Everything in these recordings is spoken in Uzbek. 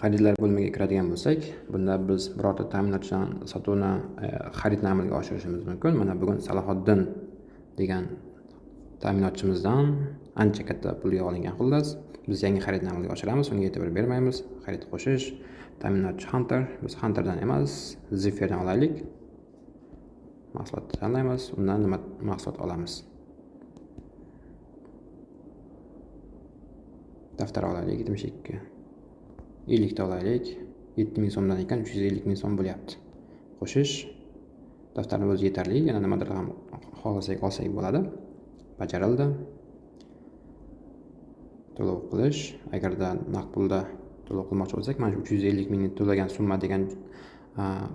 Xaridlar bo'limiga kiradigan bo'lsak, bunda biz birorta ta'minotchidan sotuvni, xaridni amalga oshirishimiz mumkin. Mana bugun Salohiddin degan ta'minotchimizdan ancha katta pulga olingan xullas. Biz yangi xaridni amalga oshiramiz, unga e'tibor bermaymiz. Xarid qo'shish, ta'minotchi Hunter, biz Hunterdan emas, Zefirdan olaylik. Mahsulotni tanlaymiz, undan nima mahsulot olamiz? Daftar olaylik, 72. 50 ta olaylik. 7000 so'mdan ekan, 350 ming so'm bo'lyapti. Qo'shish, daftarni o'zi yetarli, yana nimadir ham xohlasak olsak bo'ladi. Bajarildi. To'lov qilish, agarda naqd pulda to'lov qilmoqchi bo'lsak, mana shu 350 mingni to'lagan summa degan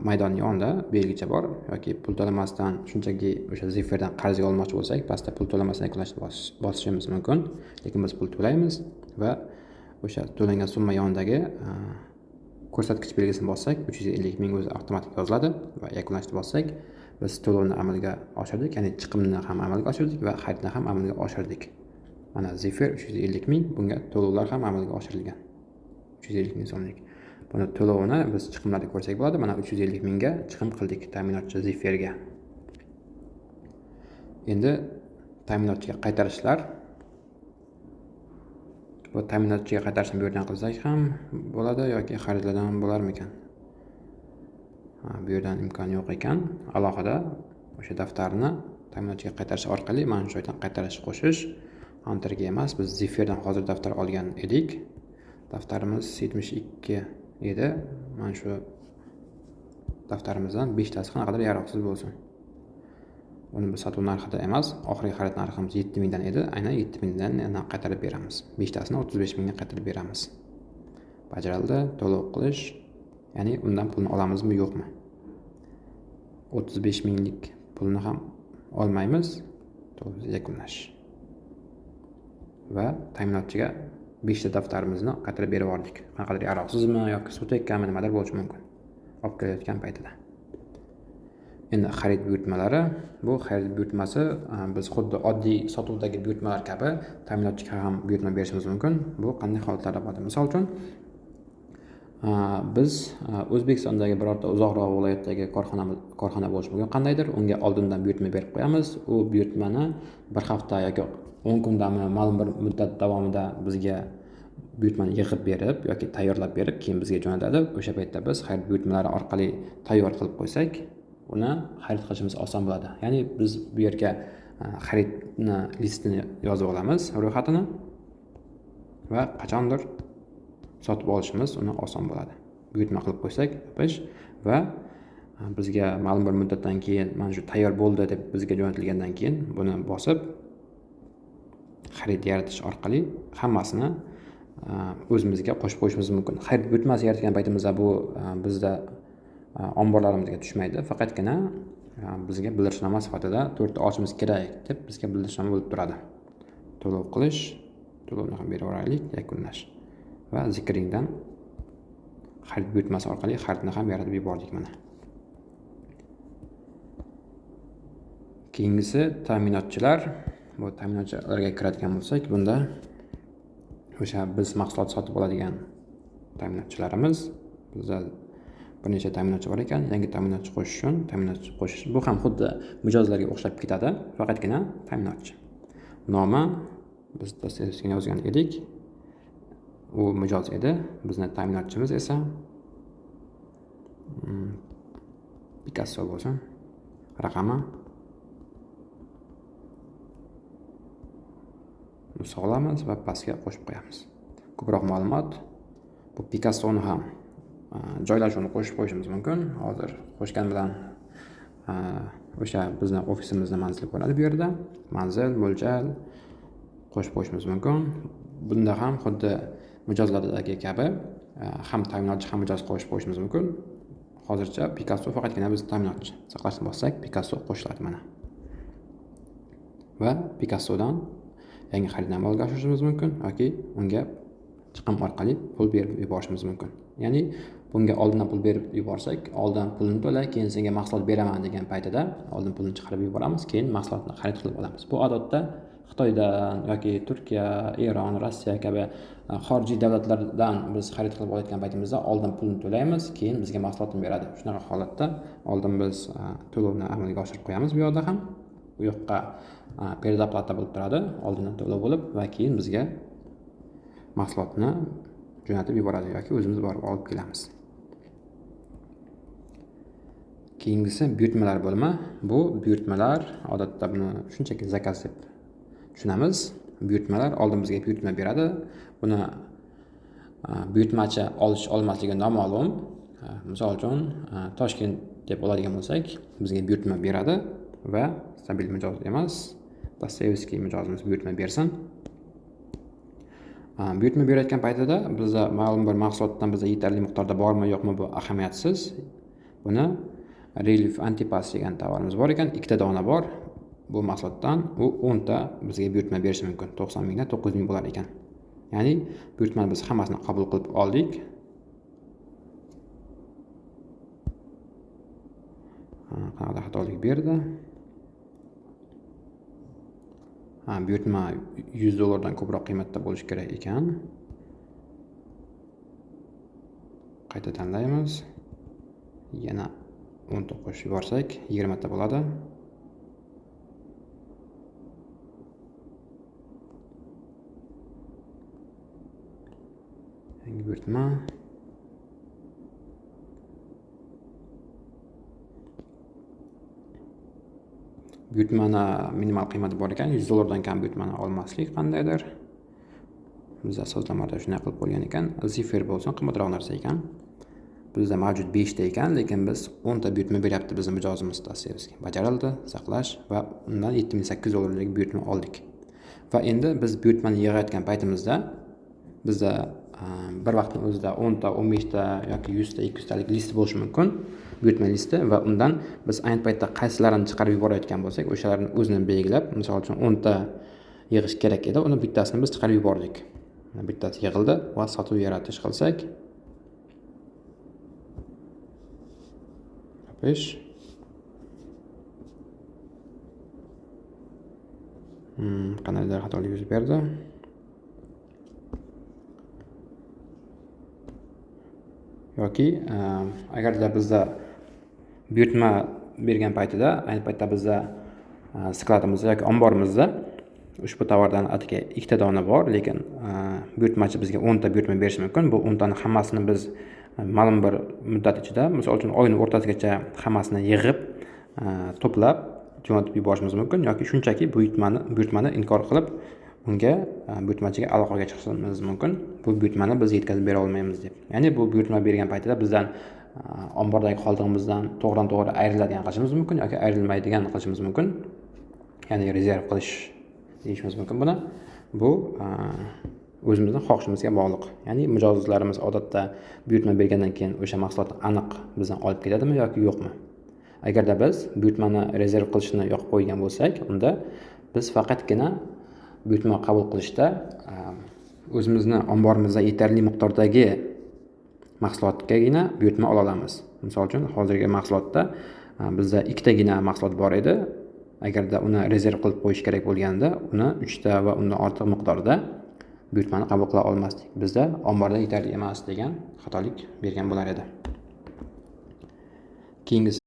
maydon yonida belgicha bor, yoki pul to'lamasdan shunchaki o'sha Zefirdan qarzga olmoqchi bo'lsak, pastda pul to'lamasdan yakunlashni bosishimiz mumkin. Lekin biz pul to'laymiz va o'sha to'langan summa yonidagi ko'rsatkich belgisini bossak, 350 ming o'zi avtomatik yoziladi va yakunlashni bossak, biz to'lovni amalga oshirdik, ya'ni chiqimni ham amalga oshirdik va xaridni ham amalga oshirdik. Mana Zefir 350 ming, bunga to'lovlar ham amalga oshirilgan. 350 ming so'mlik. Buni to'lovini biz chiqimlarda ko'rsak bo'ladi. Mana 350 mingga chiqim qildik ta'minotchi Zefirga. Endi ta'minotchiga qaytarishlar. Bu ta'minotchiga qaytarishni bu yerdan qilsak ham bo'ladi yoki xaridlardan ham bo'larmikan? Ha, bu yerdan imkon yo'q ekan. Alohida o'sha daftarni ta'minotchiga qaytarish orqali mana shu joydan qaytarish qo'shish. Hunterga emas, biz Zefirdan hozir daftar olgan edik. Daftarimiz 72 edi. Mana shu daftarimizdan 5 tasi qanaqadir yaroqsiz bo'lsin. Uni biz sotuv narxida emas, oxirgi xarid narximiz 7000 dan edi. Aynan 7000 dan yana qaytarib beramiz. 5 tasini 35 mingga qaytarib beramiz. Bajarildi, to'lov qilish, ya'ni undan pulni olamizmi, yo'qmi? 35 minglik pulni ham olmaymiz. To'lov yakunlash. Va ta'minotchiga 5 ta daftarimizni qaytarib berib yubordik. Qanaqadir yaroqsizmi yoki suv tekkanmi, nimadir bo'lishi mumkin. Olib kelayotgan paytida. Endi xarid buyurtmalari. Bu xarid buyurtmasi, biz xuddi oddiy sotuvdagi buyurtmalar kabi ta'minotchiga ham buyurtma berishimiz mumkin. Bu qanday holatlarda bo'ladi? Misol uchun, biz O'zbekistondagi birorta uzoqroq viloyatdagi korxona bo'lishi mumkin qandaydir, unga oldindan buyurtma berib qo'yamiz. U buyurtmani bir hafta yoki 10 kundami ma'lum bir muddat davomida bizga buyurtmani yig'ib berib yoki tayyorlab berib, keyin bizga jo'natadi. O'sha paytda biz xarid buyurtmalari orqali tayyor qilib qo'ysak, uni xarid qilishimiz oson bo'ladi. Ya'ni biz bu yerga xaridni listini yozib olamiz, ro'yxatini, va qachondir sotib olishimiz uni oson bo'ladi. Buyurtma qilib qo'ysak, yopish va bizga ma'lum bir muddatdan keyin mana shu tayyor bo'ldi deb bizga jo'natilgandan keyin buni bosib xarid yaratish orqali hammasini o'zimizga qo'shib qo'yishimiz mumkin. Xarid buyurtmasi yaratgan paytimizda bu bizda omborlarimizga tushmaydi, faqatgina bizga bildirishnoma sifatida 4 ta olishimiz kerak deb bizga bildirishnoma bo'lib turadi. To'lov qilish, to'lovni ham berib yuboraylik, yakunlash va Zikringdan xarid buyurtmasi orqali xaridni ham yaratib yubordik mana. Keyingisi ta'minotchilar. Bu ta'minotchilarga kiradigan bo'lsak, bunda o'sha biz mahsulot sotib oladigan ta'minotchilarimiz, bizda bir necha ta'minotchi bor ekan. Yangi ta'minotchi qo'shish uchun ta'minotchi qo'shish, bu ham xuddi mijozlarga o'xshab ketadi, faqatgina ta'minotchi nomi biz Dostoyevskiyni yozgan edik, u mijoz edi. Bizni ta'minotchimiz esa Picasso bo'lsin, raqami solamiz va pastga qo'shib qo'yamiz. Ko'proq ma'lumot, bu Picassoni ham joylashuvini qo'shib qo'yishimiz mumkin. Hozir qo'shgan bilan o'sha bizni ofisimizni manzili bo'ladi bu yerda. Manzil, mo'ljal qo'shib qo'yishimiz mumkin. Bunda ham xuddi mijozlardagi kabi ham ta'minotchi ham mijoz qo'shib qo'yishimiz mumkin. Hozircha Picasso faqatgina biz ta'minotchi. Saqlashni bossak Picasso qo'shiladi mana. Va Picassodan yangi xaridni amalga oshirishimiz mumkin yoki unga chiqim orqali pul berib yuborishimiz mumkin. Ya'ni bunga oldindan pul berib yuborsak, oldin pulni to'la, keyin senga mahsulot beraman degan paytida oldin pulni chiqarib yuboramiz, keyin mahsulotni xarid qilib olamiz. Bu odatda Xitoydan yoki Turkiya, Eron, Rossiya kabi xorijiy davlatlardan biz xarid qilib olayotgan paytimizda oldin pulni to'laymiz, keyin bizga mahsulotni beradi. Shunaqa holatda oldin biz to'lovni amalga oshirib qo'yamiz bu yoqda ham. Bu yoqqa predoplata bo'lib turadi, oldindan to'lov bo'lib va keyin bizga mahsulotni jo'natib yuboradi yoki o'zimiz borib olib kelamiz. Keyingisi buyurtmalar bo'limi. Bu buyurtmalar odatda buni shunchaki zakaz deb tushunamiz. Buyurtmalar oldin bizga buyurtma beradi. Buni buyurtmachi olish olmasligi noma'lum. Misol uchun Toshkent deb oladigan bo'lsak, bizga buyurtma beradi va stabil mijoz emas, Dostoyevskiy mijozimiz buyurtma bersin. Buyurtma berayotgan paytida bizda ma'lum bir mahsulotdan bizda yetarli miqdorda bormi yo'qmi bu ahamiyatsiz. Buni Relief Antipas degan tovarimiz bor ekan, 2 ta dona bor. Bu mahsulotdan u 10 ta bizga buyurtma berishi mumkin. 90 mingdan 9 ming bo'lar ekan. Ya'ni buyurtmani biz hammasini qabul qilib oldik. Qanaqa xatolik berdi? Buyurtma 100 dollardan ko'proq qiymatda bo'lishi kerak ekan. Qayta tanlaymiz. Yana 10 ta qo'shib yuborsak, 20 ta bo'ladi. Yangi buyurtma. Buyurtmani minimal qiymati bor ekan, 100 dollardan kam buyurtmani olmaslik qandaydir. Bizda sozlamada shunday qilib qo'ygan ekan. Zifir bo'lsin, qimmatroq narsa ekan. Bizda mavjud 5 ta ekan, lekin biz 10 ta buyurtma beryapti bizning mijozimiz Dostoyevskiy. Bajarildi, saqlash va undan 7800 dollarlik buyurtma oldik. Va endi biz buyurtmani yig'ayotgan paytimizda bizda bir vaqtning o'zida 10 ta, 15 ta yoki 100 ta, 200 talik list bo'lishi mumkin, buyurtma listi va undan biz ayni paytda qaysilarini chiqarib yuborayotgan bo'lsak, o'shalarni o'zini belgilab, misol uchun 10 ta yig'ish kerak edi, uni bittasini biz chiqarib yubordik. Bittasi yig'ildi va sotuv yaratish qilsak, 5. Qandaydir xatolik yuz berdi. Yoki agarda bizda buyurtma bergan paytida, ayni paytda bizda skladimizda yoki omborimizda ushbu tovardan atigi 2 ta dona bor, lekin buyurtmachi bizga 10 ta buyurtma berishi mumkin. Bu 10 tani hammasini biz ma'lum bir muddat ichida, misol uchun oyning o'rtasigacha hammasini yig'ib, to'plab jo'natib yuborishimiz mumkin yoki shunchaki buyurtmani inkor qilib, unga buyurtmachiga aloqaga chiqishimiz mumkin. Bu buyurtmani biz yetkazib bera olmaymiz deb. Ya'ni bu buyurtma bergan paytida bizdan ombordagi qoldig'imizdan to'g'ridan-to'g'ri ayriladigan qilishimiz mumkin yoki ayrilmaydigan qilishimiz mumkin. Ya'ni rezerv qilish deyishimiz mumkin buni. Bu o'zimizning xohishimizga bog'liq. Ya'ni mijozlarimiz odatda buyurtma bergandan keyin o'sha mahsulotni aniq bizdan olib ketadimi yoki yo'qmi? Agarda biz buyurtmani rezerv qilishni yoqib qo'ygan bo'lsak, unda biz faqatgina buyurtma qabul qilishda o'zimizni omborimizda yetarli miqdordagi mahsulotgagina buyurtma ola olamiz. Misol uchun, hozirgi mahsulotda bizda ikkitagina mahsulot bor edi. Agarda uni rezerv qilib qo'yish kerak bo'lganda, uni 3 ta va undan ortiq miqdorda buyurtmani qabul qila olmasdik. Bizda omborda yetarli emas degan xatolik bergan bo'lar edi. Keyingisi